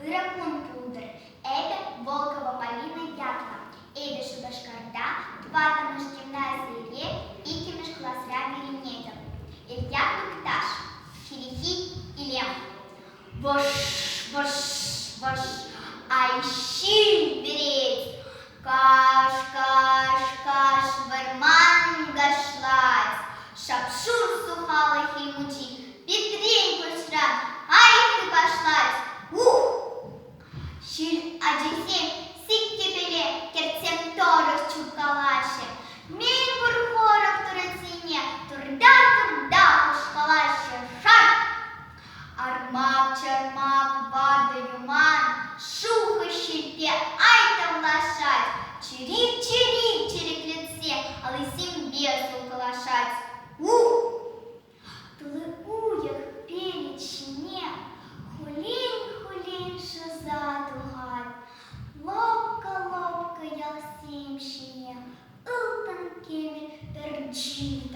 Ырӑ кун пултӑр. Эпӗ Волкова Полина ятлӑ. Эпӗ Шупашкарта тӑваттӑмӗш гимназире иккӗмӗш класра вӗренетӗп. Илья Тукташ. Хӗллехи илем. Вӑш, вӑш, вӑш, ай ҫил вӗрет. Каш, каш, каш вӑрман кашлать. Шап-шур сухаллӑ Хӗл Мучи питрен куҫран ай хыпашлать. Ух! Ҫил ачисем сиккипеле кӗртсем тӑрӑх чупкалаҫҫӗ. Мӗн пур хӑрӑк туратсене турта-турта хуҫкалаҫҫӗ. Шарт! Армак-чармак ватӑ юман шухӑ ҫилпе ай тавлашать, чӗрип-чӗрип чӗриклетсе аллисемпе сулкалашать. Ух! Тулли уйӑх пелӗт ҫине хуллен-хуллен шӑса тухать, лӑпкӑ-лӑпкӑ ялсем ҫине ылтӑн-кӗмӗл пӗрчи.